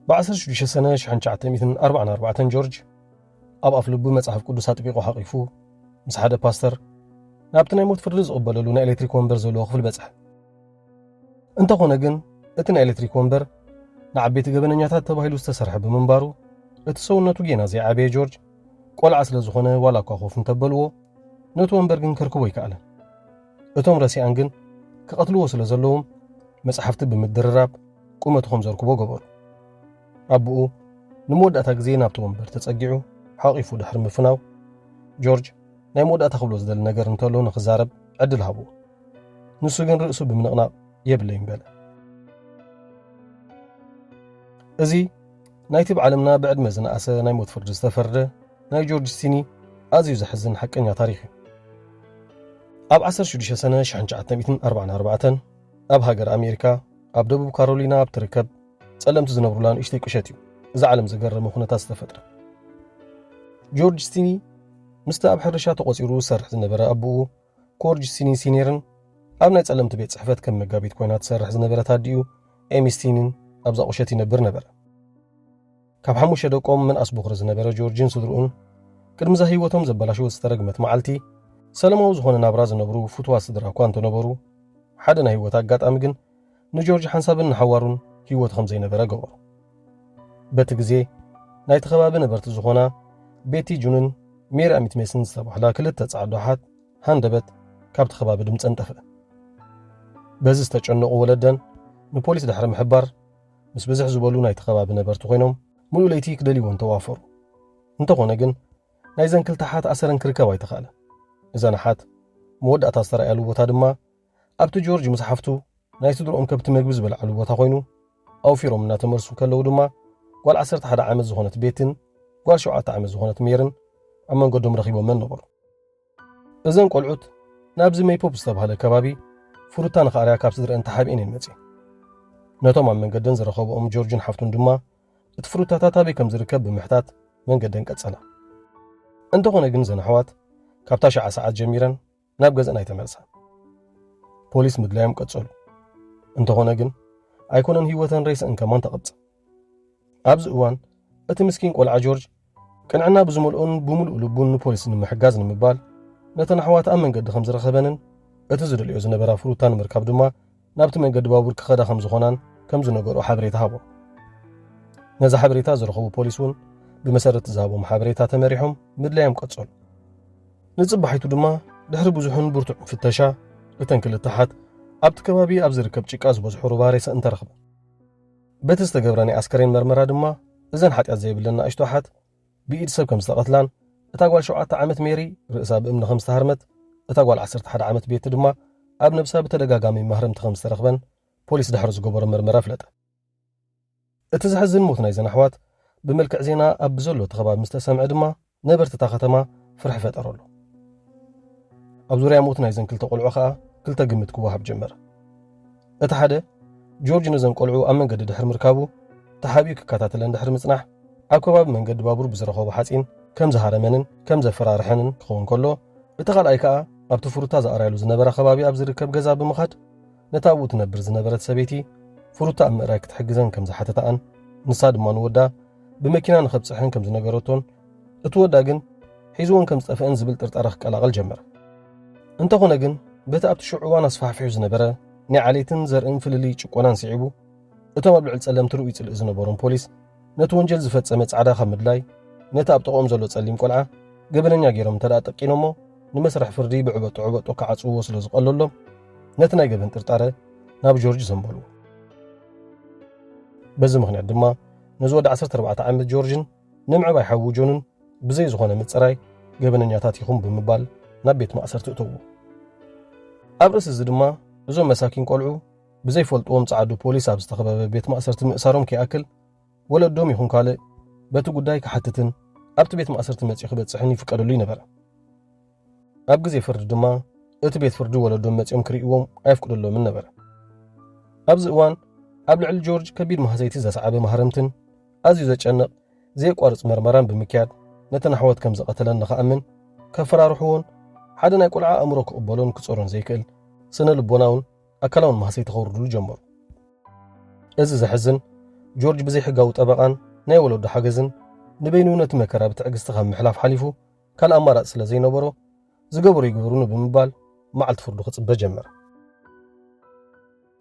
ብ ዓሰርተ ሽዱሽተ ሰነ ሺሕ ትሽዓተ ሚእትን ኣርባዓን ኣርባዕተን ጆርጅ ኣብ ኣፍ ልቡ መጽሓፍ ቅዱስ ኣጥቢቑ ሓቒፉ ምስ ሓደ ፓስተር ናብቲ ናይ ሞት ፍርዲ ዝቕበለሉ ናይ ኤሌክትሪክ ወንበር ዘለዎ ክፍሊ በጽሐ። እንተኾነ ግን እቲ ናይ ኤሌክትሪክ ወንበር ንዓበይቲ ገበነኛታት ተባሂሉ ዝተሰርሐ ብምንባሩ እቲ ሰውነቱ ጌና ዘይዓበየ ጆርጅ ቆልዓ ስለ ዝኾነ ዋላ እኳ ኮፍ እንተበልዎ ነቲ ወንበር ግን ከርክቦ ኣይከኣለን። እቶም ረሲኣን ግን ክቐትልዎ ስለ ዘለዎም መጽሓፍቲ ብምድርራብ ቁመቱ ከም ዘርክቦ ገበሩ። ኣቦኡ ንመወዳእታ ግዜ ናብቲ ወንበር ተጸጊዑ ሓቒፉ ድሕሪ ምፍናው ጆርጅ ናይ መወዳእታ ክብሎ ዝደሊ ነገር እንተሎ ንኽዛረብ ዕድል ሃብዎ። ንሱ ግን ርእሱ ብምንቕናቕ የብለይን በለ። እዚ ናይቲ ብዓለምና ብዕድመ ዝነኣሰ ናይ ሞት ፍርዲ ዝተፈርደ ናይ ጆርጅ ስቲኒ ኣዝዩ ዘሕዝን ሓቀኛ ታሪኽ እዩ። ኣብ ዓሰርተ ሽዱሽተ ሰነ ሺሕ ትሽዓተ ሚእትን ኣርባዓን ኣርባዕተን ኣብ ሃገር ኣሜሪካ ኣብ ደቡብ ካሮሊና ኣብ ትርከብ ጸለምቲ ዝነብሩላ ንእሽተይ ቁሸት እዩ እዚ ዓለም ዘገረመ ኩነታት ዝተፈጥረ። ጆርጅ ስቲኒ ምስቲ ኣብ ሕርሻ ተቖጺሩ ዝሰርሕ ዝነበረ ኣቦኡ ኮርጅ ስቲኒ ሲኒየርን ኣብ ናይ ጸለምቲ ቤት ጽሕፈት ከም መጋቢት ኮይና ትሰርሕ ዝነበረት ኣዲኡ ኤሚ ስቲኒን ኣብዛ ቁሸት ይነብር ነበረ። ካብ ሓሙሽተ ደቆም ምንኣስ ቦኽሪ ዝነበረ ጆርጅን ስድርኡን ቅድሚ እዛ ህይወቶም ዘበላሸወት ዝተረግመት መዓልቲ ሰላማዊ ዝኾነ ናብራ ዝነብሩ ፍቱዋት ስድራ እኳ እንተነበሩ ሓደ ናይ ህይወት ኣጋጣሚ ግን ንጆርጅ ሓንሳብን ንሓዋሩን ህይወቱ ከም ዘይነበረ ገበሩ። በቲ ግዜ ናይቲ ከባቢ ነበርቲ ዝኾና ቤቲ ጁንን ሜሪ ኣሚት ሜስን ዝተባህላ ክልተ ጻዕዱ ኣሓት ሃንደበት ካብቲ ከባቢ ድምጸን ጠፍአ። በዚ ዝተጨነቑ ወለደን ንፖሊስ ድሕሪ ምሕባር ምስ ብዝሕ ዝበሉ ናይቲ ከባቢ ነበርቲ ኮይኖም ሙሉእ ለይቲ ክደልይወን ተዋፈሩ። እንተኾነ ግን ናይዘን ክልተ ኣሓት ኣሰረን ክርከብ ኣይተኻእለን። እዘን ኣሓት መወዳእታ ዝተራእያሉ ቦታ ድማ ኣብቲ ጆርጅ ምስ ሓፍቱ ናይ ስድርኦም ከብቲ መግቢ ዝበልዓሉ ቦታ ኮይኑ ኣውፊሮም እናተመልሱ ከለዉ ድማ ጓል ዓሰርተ ሓደ ዓመት ዝኾነት ቤትን ጓል ሸውዓተ ዓመት ዝኾነት ሜርን ኣብ መንገዶም ረኺቦመን ነበሩ። እዘን ቆልዑት ናብዚ ሜይፖፕ ዝተባህለ ከባቢ ፍሩታ ንኽኣርያ ካብ ስድረአን ተሓቢኤን እየን መጺኤን። ነቶም ኣብ መንገደን ዝረኸብኦም ጆርጅን ሓፍቱን ድማ እቲ ፍሩታታት ኣበይ ከም ዝርከብ ብምሕታት መንገደን ቀጸላ። እንተኾነ ግን እዘን ኣሕዋት ካብታ ሽዓ ሰዓት ጀሚረን ናብ ገዝአን ኣይተመልሳን። ፖሊስ ምድላዮም ቀጸሉ። እንተኾነ ግን ኣይኮነን ህይወተን ሬስአን ከማን ተቐብጸ። ኣብዚ እዋን እቲ ምስኪን ቆልዓ ጆርጅ ቅንዕና ብዝመልኦን ብምሉእ ልቡን ንፖሊስ ንምሕጋዝ ንምባል ነተን ኣሕዋት ኣብ መንገዲ ከም ዝረኸበንን እቲ ዝደልዮ ዝነበራ ፍሩታ ንምርካብ ድማ ናብቲ መንገዲ ባቡር ክኸዳ ከም ዝኾናን ከም ዝነገርኦ ሓበሬታ ሃቦ። ነዚ ሓበሬታ ዝረኸቡ ፖሊስ እውን ብመሰረት ዝሃቦም ሓበሬታ ተመሪሖም ምድላዮም ቀጸሉ። ንጽባሒቱ ድማ ድሕሪ ብዙሕን ብርቱዕን ፍተሻ እተን ክልተ ኣሓት ኣብቲ ከባቢ ኣብ ዝርከብ ጭቃ ዝበዝሖ ሩባ ሬሰ እንተረኽበ። በቲ ዝተገብረ ናይ ኣስከሬን መርመራ ድማ እዘን ሓጢኣት ዘይብለን ንኣሽቱ ኣሓት ብኢድ ሰብ ከም ዝተቐትላን እታ ጓል ሸውዓተ ዓመት ሜሪ ርእሳ ብእምኒ ከም ዝተሃርመት እታ ጓል ዓሰርተ ሓደ ዓመት ቤቲ ድማ ኣብ ነብሳ ብተደጋጋሚ ማህረምቲ ከም ዝተረኽበን ፖሊስ ድሕሪ ዝገበሮ መርመራ ኣፍለጠ። እቲ ዘሕዝን ሞት ናይዘን ኣሕዋት ብመልክዕ ዜና ኣብ ብዘሎ እቲ ከባቢ ምስ ተሰምዐ ድማ ነበርቲ እታ ከተማ ፍርሒ ፈጠረሉ። ኣብ ዙርያ ሞት ናይዘን ክልተ ቆልዑ ኸኣ ክልተ ግምት ክወሃብ ጀመረ። እቲ ሓደ ጆርጅ ነዘን ቆልዑ ኣብ መንገዲ ድሕሪ ምርካቡ ተሓቢኡ ክከታተለን ድሕሪ ምጽናሕ ኣብ ከባቢ መንገዲ ባቡር ብዝረኸቦ ሓጺን ከም ዝሃረመንን ከም ዘፈራርሐንን ክኸውን ከሎ እቲ ካልኣይ ከኣ ኣብቲ ፍሩታ ዝኣርያሉ ዝነበራ ከባቢ ኣብ ዝርከብ ገዛ ብምኻድ ነታ ኣብኡ ትነብር ዝነበረት ሰበይቲ ፍሩታ ኣብ ምእራይ ክትሕግዘን ከም ዝሓተታኣን ንሳ ድማ ንወዳ ብመኪና ንኸብጽሐን ከም ዝነገረቶን እቲ ወዳ ግን ሒዝወን ከም ዝጠፍአን ዝብል ጥርጣረ ክቀላቐል ጀመረ። እንተኾነ ግን በቲ ኣብቲ ሽዑ እዋን ኣስፋሕፊሑ ዝነበረ ናይ ዓሌትን ዘርእን ፍልልይ ጭቆናን ስዒቡ እቶም ኣብ ልዕሊ ጸለምቲ ርኡይ ጽልኢ ዝነበሮም ፖሊስ ነቲ ወንጀል ዝፈጸመ ጻዕዳ ካብ ምድላይ ነቲ ኣብ ጥቕኦም ዘሎ ጸሊም ቆልዓ ገበነኛ ገይሮም እንተ ደኣ ጠቂኖሞ ንመስርሕ ፍርዲ ብዕበጦ ዕበጦ ክዓጽውዎ ስለ ዝቐለሎም ነቲ ናይ ገበን ጥርጣረ ናብ ጆርጅ ዘንበልዎ። በዚ ምኽንያት ድማ ነዚ ወዲ ዓሰርተ ኣርባዕተ ዓመት ጆርጅን ንምዕባይ ሓዉ ጆንን ብዘይ ዝኾነ ምጽራይ ገበነኛታት ኢኹም ብምባል ናብ ቤት ማእሰርቲ እተውዎ። ኣብ ርእሲ እዚ ድማ እዞም መሳኪን ቆልዑ ብዘይፈልጥዎም ጸዓዱ ፖሊስ ኣብ ዝተኸበበ ቤት ማእሰርቲ ምእሳሮም ከይኣክል ወለዶም ይኹን ካልእ በቲ ጉዳይ ክሓትትን ኣብቲ ቤት ማእሰርቲ መጺኡ ክበጽሕን ይፍቀደሉ ይነበረ። ኣብ ግዜ ፍርዲ ድማ እቲ ቤት ፍርዲ ወለዶም መጺኦም ክርእይዎም ኣየፍቅደሎምን ነበረ። ኣብዚ እዋን ኣብ ልዕሊ ጆርጅ ከቢድ ማህሰይቲ ዘስዓበ ማህረምትን ኣዝዩ ዘጨንቕ ዘየቋርጽ መርመራን ብምክያድ ነተን ኣሕዋት ከም ዝቐተለን ንኽኣምን ከፈራርሕዎን ሓደ ናይ ቆልዓ ኣእምሮ ክቕበሎን ክጸሮን ዘይክእል ስነ ልቦናውን ኣካላውን ማህሰይቲ ከውርድሉ ጀመሩ። እዚ ዘሕዝን ጆርጅ ብዘይሕጋዊ ጠበቓን ናይ ወለዶ ሓገዝን ንበይኑ ነቲ መከራ ብትዕግስቲ ካብ ምሕላፍ ሓሊፉ ካልእ ኣማራጺ ስለ ዘይነበሮ፣ ዝገብሮ ይግበሩኒ ብምባል መዓልቲ ፍርዱ ክጽበ ጀመረ።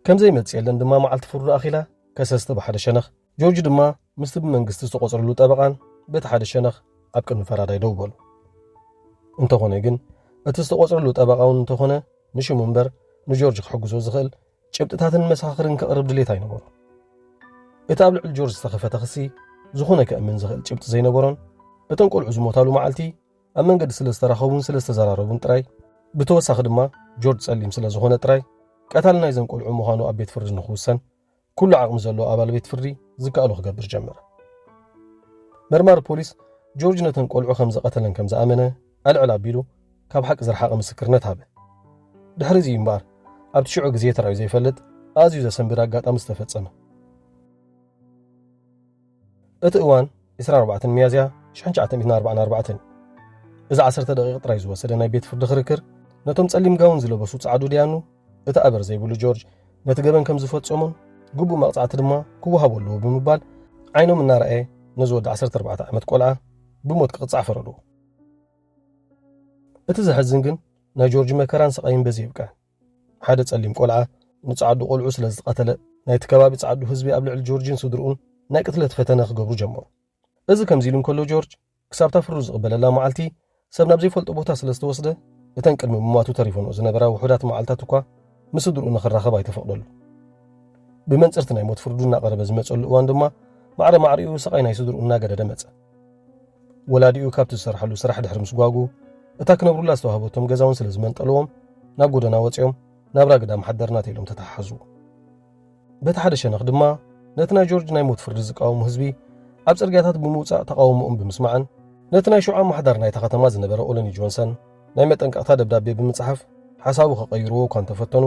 ከም ዘይመጽእ የለን ድማ መዓልቲ ፍርዱ ኣኺላ ከሰስቲ ብሓደ ሸነኽ፣ ጆርጅ ድማ ምስቲ ብመንግስቲ ዝተቖጽረሉ ጠበቓን በቲ ሓደ ሸነኽ ኣብ ቅድሚ ፈራዳይ ደው በሉ። እንተኾነ ግን፣ እቲ ዝተቖጽረሉ ጠበቓ እውን እንተኾነ ንሽሙ እምበር ንጆርጅ ክሕግዞ ዝኽእል ጭብጥታትን መሰኻኽርን ከቕርብ ድሌት ኣይነበሮ። እቲ ኣብ ልዕሊ ጆርጅ ዝተኸፈተ ክሲ ዝኾነ ከእምን ዝኽእል ጭብጢ ዘይነበሮን፣ እቶም ቆልዑ ዝሞታሉ መዓልቲ ኣብ መንገዲ ስለ ዝተራኸቡን ስለ ዝተዘራረቡን ጥራይ፣ ብተወሳኺ ድማ ጆርጅ ጸሊም ስለ ዝኾነ ጥራይ፣ ቀታሊ ናይዘን ቆልዑ ምዃኑ ኣብ ቤት ፍርዲ ንኽውሰን፣ ኩሉ ዓቕሚ ዘለዎ ኣባል ቤት ፍርዲ ዝከኣሎ ክገብር ጀመረ። መርማሪ ፖሊስ ጆርጅ ነተን ቆልዑ ከም ዝቐተለን ከም ዝኣመነ ኣልዕል ኣቢሉ ካብ ሓቂ ዝረሓቐ ምስክርነት ሃበ። ድሕሪ እዚ እዩ እምበኣር ኣብቲ ሽዑ ግዜ ተራእዩ ዘይፈልጥ ኣዝዩ ዘሰንብድ ኣጋጣሚ ዝተፈጸመ። እቲ እዋን ዕስራን ኣርባዕተን ሚያዝያ ሽሕን ትሽዓተ ሚእትን ኣርባዓን ኣርባዕተን እዩ። እዚ ዓሰርተ ደቂቕ ጥራይ ዝወሰደ ናይ ቤት ፍርዲ ክርክር ነቶም ጸሊም ጋውን ዝለበሱ ጸዓዱ ደያኑ እቲ ኣበር ዘይብሉ ጆርጅ ነቲ ገበን ከም ዝፈጸሞን ግቡእ መቕጻዕቲ ድማ ክወሃቦ ኣለዎ ብምባል ዓይኖም እናረኣየ ነዚ ወዲ ዓሰርተ ኣርባዕተ ዓመት ቆልዓ ብሞት ክቕጻዕ ፈረድዎ። እቲ ዘሕዝን ግን ናይ ጆርጅ መከራን ስቓይን በዚ የብቅዕ። ሓደ ጸሊም ቆልዓ ንጸዓዱ ቆልዑ ስለ ዝቐተለ ናይቲ ከባቢ ጸዓዱ ህዝቢ ኣብ ልዕሊ ጆርጅን ስድርኡን ናይ ቅትለት ፈተነ ክገብሩ ጀመሩ። እዚ ከምዚ ኢሉ እንከሎ ጆርጅ ክሳብታ ፍርዱ ዝቕበለላ መዓልቲ ሰብ ናብ ዘይፈልጦ ቦታ ስለ ዝተወስደ እተን ቅድሚ ምሟቱ ተሪፈንኦ ዝነበራ ውሑዳት መዓልታት እኳ ምስ ስድርኡ ንኽራኸብ ኣይተፈቕደሉ። ብመንጽርቲ ናይ ሞት ፍርዱ እናቐረበ ዝመጸሉ እዋን ድማ ማዕረ ማዕሪኡ ስቓይ ናይ ስድርኡ እናገደደ መጸ። ወላዲኡ ካብቲ ዝሰርሓሉ ስራሕ ድሕሪ ምስጓጉ እታ ክነብሩላ ዝተዋህበቶም ገዛ እውን ስለ ዝመንጠልዎም ናብ ጎደና ወጺኦም ናብራ ግዳም ሓደርና ተኢሎም ተተሓሓዙ። በቲ ሓደ ሸነኽ ድማ ነቲ ናይ ጆርጅ ናይ ሞት ፍርዲ ዝቃወሙ ህዝቢ ኣብ ጽርግያታት ብምውጻእ ተቓውሞኦም ብምስማዕን ነቲ ናይ ሽዑ ኣመሓዳሪ ናይታ ከተማ ዝነበረ ኦሎኒ ጆንሰን ናይ መጠንቀቕታ ደብዳቤ ብምጽሓፍ ሓሳቡ ከቐይርዎ እኳ እንተፈተኑ፣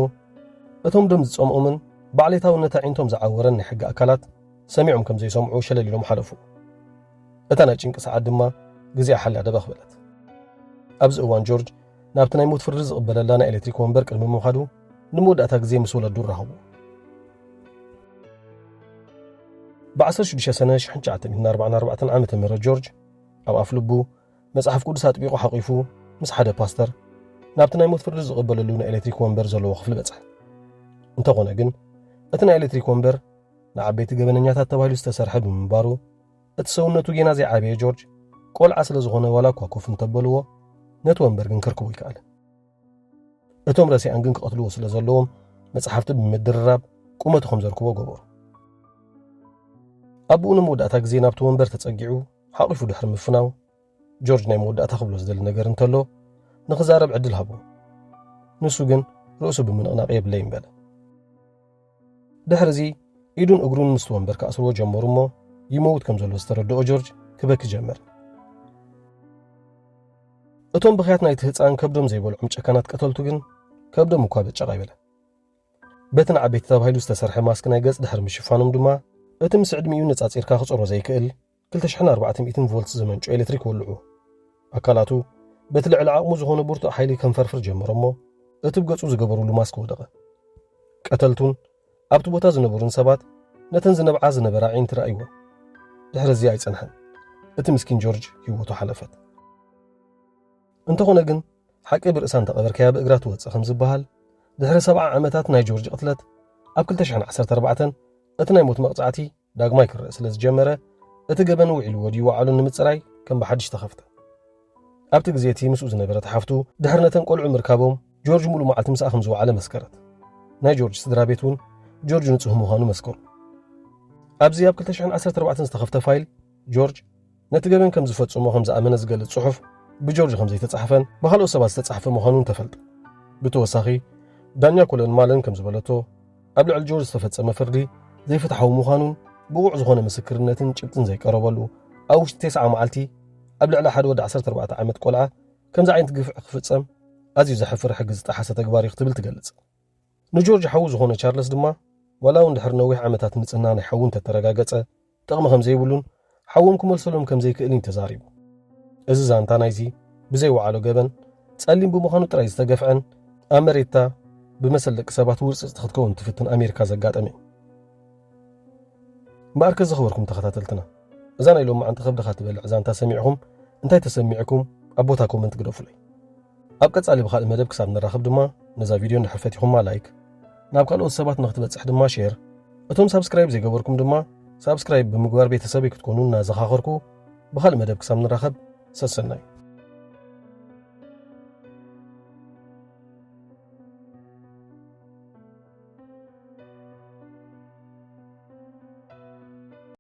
እቶም ደም ዝጸምኦምን ብዓሌታውነት ኣዒንቶም ዝዓወረን ናይ ሕጊ ኣካላት ሰሚዖም ከም ዘይሰምዑ ሸለል ኢሎም ሓለፉ። እታ ናይ ጭንቂ ሰዓት ድማ ግዜኣ ሓልያ ደበኽ በለት። ኣብዚ እዋን ጆርጅ ናብቲ ናይ ሞት ፍርዲ ዝቕበለላ ናይ ኤሌክትሪክ ወንበር ቅድሚ ምኻዱ ንመወዳእታ ግዜ ምስ ወለዱ ረኸቡ። ብ ዓሰርተ ሽዱሽተ ሰነ ሽሕን ትሽዓተ ሚእትን ኣርባዓን ኣርባዕተን ዓመተ ምህረት ጆርጅ ኣብ ኣፍ ልቡ መጽሓፍ ቅዱስ ኣጥቢቑ ሓቒፉ ምስ ሓደ ፓስተር ናብቲ ናይ ሞት ፍርዲ ዝቕበለሉ ናይ ኤሌክትሪክ ወንበር ዘለዎ ክፍሊ በጽሐ። እንተኾነ ግን እቲ ናይ ኤሌክትሪክ ወንበር ንዓበይቲ ገበነኛታት ተባሂሉ ዝተሰርሐ ብምንባሩ እቲ ሰውነቱ ጌና ዘይዓበየ ጆርጅ ቆልዓ ስለ ዝኾነ ዋላ እኳ ኮፍ እንተበልዎ ነቲ ወንበር ግን ከርክቦ ኣይከኣለን። እቶም ረሲኣን ግን ክቐትልዎ ስለ ዘለዎም መጽሓፍቲ ብምድርራብ ቁመቱ ከም ዘርክቦ ገበሩ። ኣቦኡ ንመወዳእታ ግዜ ናብቲ ወንበር ተጸጊዑ ሓቒፉ ድሕሪ ምፍናው ጆርጅ ናይ መወዳእታ ክብሎ ዝደሊ ነገር እንተሎ ንኽዛረብ ዕድል ሃቦ። ንሱ ግን ርእሱ ብምንቕናቕ የብለይን በለ። ድሕሪ እዚ ኢዱን እግሩን ምስቲ ወንበር ክኣስርዎ ጀመሩ እሞ ይመውት ከም ዘሎ ዝተረድኦ ጆርጅ ክበኪ ጀመር። እቶም ብኽያት ናይቲ ህፃን ከብዶም ዘይበልዖም ጨካናት ቀተልቱ ግን ከብዶም እኳ በጨቕ ኣይበለ። በቲ ንዓበይቲ ተባሂሉ ዝተሰርሐ ማስክ ናይ ገጽ ድሕሪ ምሽፋኖም ድማ እቲ ምስ ዕድሚኡ ነጻጺርካ ክጾሮ ዘይክእል ክልተ ሽሕን ኣርባዕተ ሚእትን ቮልት ዝመንጮ ኤሌክትሪክ ወልዑ። ኣካላቱ በቲ ልዕሊ ዓቕሙ ዝኾነ ብርቱዕ ሓይሊ ከንፈርፍር ጀመረ እሞ እቲ ብገጹ ዝገበሩሉ ማስክ ወደቐ። ቀተልቱን ኣብቲ ቦታ ዝነበሩን ሰባት ነተን ዝነብዓ ዝነበራ ኣዒንቲ ረኣይወን። ድሕሪ እዚ ኣይጸንሐን። እቲ ምስኪን ጆርጅ ህይወቱ ሓለፈት። እንተኾነ ግን ሓቂ ብርእሳ እንተቐበርካያ ብእግራ ትወጽእ ከም ዝበሃል ድሕሪ ሰብዓ ዓመታት ናይ ጆርጅ ቅትለት ኣብ ክልተ ሽሕን ዓሰርተ ኣርባዕተን እቲ ናይ ሞት መቕጻዕቲ ዳግማይ ክረአ ስለ ዝጀመረ እቲ ገበን ውዒሉ ወድዩ ወዓሉ ንምጽራይ ከም ብሓድሽ ተኸፍተ። ኣብቲ ግዜ እቲ ምስኡ ዝነበረት ሓፍቱ ድሕሪ ነተን ቆልዑ ምርካቦም ጆርጅ ሙሉእ መዓልቲ ምስኣ ከም ዝወዓለ መስከረት። ናይ ጆርጅ ስድራ ቤት እውን ጆርጅ ንጹህ ምዃኑ መስከሩ። ኣብዚ ኣብ ክልተ ሽሕን ዓሰርተ ኣርባዕተን ዝተኸፍተ ፋይል ጆርጅ ነቲ ገበን ከም ዝፈጸሞ ከም ዝኣመነ ዝገልጽ ጽሑፍ ብጆርጅ ከም ዘይተጻሕፈን ብኻልኦት ሰባት ዝተጻሕፈ ምዃኑን ተፈልጠ። ብተወሳኺ ዳኛ ኮለን ማለን ከም ዝበለቶ ኣብ ልዕሊ ጆርጅ ዝተፈጸመ ፍርዲ ዘይፍትሓዊ ምዃኑን ብቑዕ ዝኾነ ምስክርነትን ጭብጥን ዘይቀረበሉ ኣብ ውሽጢ ተስዓ መዓልቲ ኣብ ልዕሊ ሓደ ወዲ ዓሰርተ ኣርባዕተ ዓመት ቆልዓ ከምዚ ዓይነት ግፍዒ ክፍጸም ኣዝዩ ዘሕፍር ሕጊ ዝጠሓሰ ተግባር እዩ ክትብል ትገልጽ። ንጆርጅ ሓዉ ዝኾነ ቻርለስ ድማ ዋላ እውን ድሕሪ ነዊሕ ዓመታት ንጽህና ናይ ሓዉ እንተተረጋገጸ ጥቕሚ ከም ዘይብሉን ሓዎም ክመልሰሎም ከም ዘይክእልን እዩ ተዛሪቡ። እዚ ዛንታ ናይዚ ብዘይ ወዓሎ ገበን ጸሊም ብምዃኑ ጥራይ ዝተገፍዐን ኣብ መሬታ ብመሰል ደቂ ሰባት ውርጽጽቲ ክትከውን ትፍትን ኣሜሪካ ዘጋጠመ እዩ። እምበኣርከ ዝኸበርኩም ተኸታተልትና፣ እዛ ናይ ሎማዓንቲ ከብድኻ ትበልዕ ዛንታ ሰሚዕኹም እንታይ ተሰሚዕኩም ኣብ ቦታ ኮመንት ግደፉለይ። ኣብ ቀጻሊ ብኻልእ መደብ ክሳብ ንራኸብ ድማ፣ ነዛ ቪድዮ እንድሕር ፈቲኹማ ላይክ፣ ናብ ካልኦት ሰባት ንኽትበጽሕ ድማ ሼር፣ እቶም ሳብስክራይብ ዘይገበርኩም ድማ ሳብስክራይብ ብምግባር ቤተሰበይ ክትኮኑ እናዘኻኸርኩ፣ ብኻልእ መደብ ክሳብ ንራኸብ ሰሰናዩ።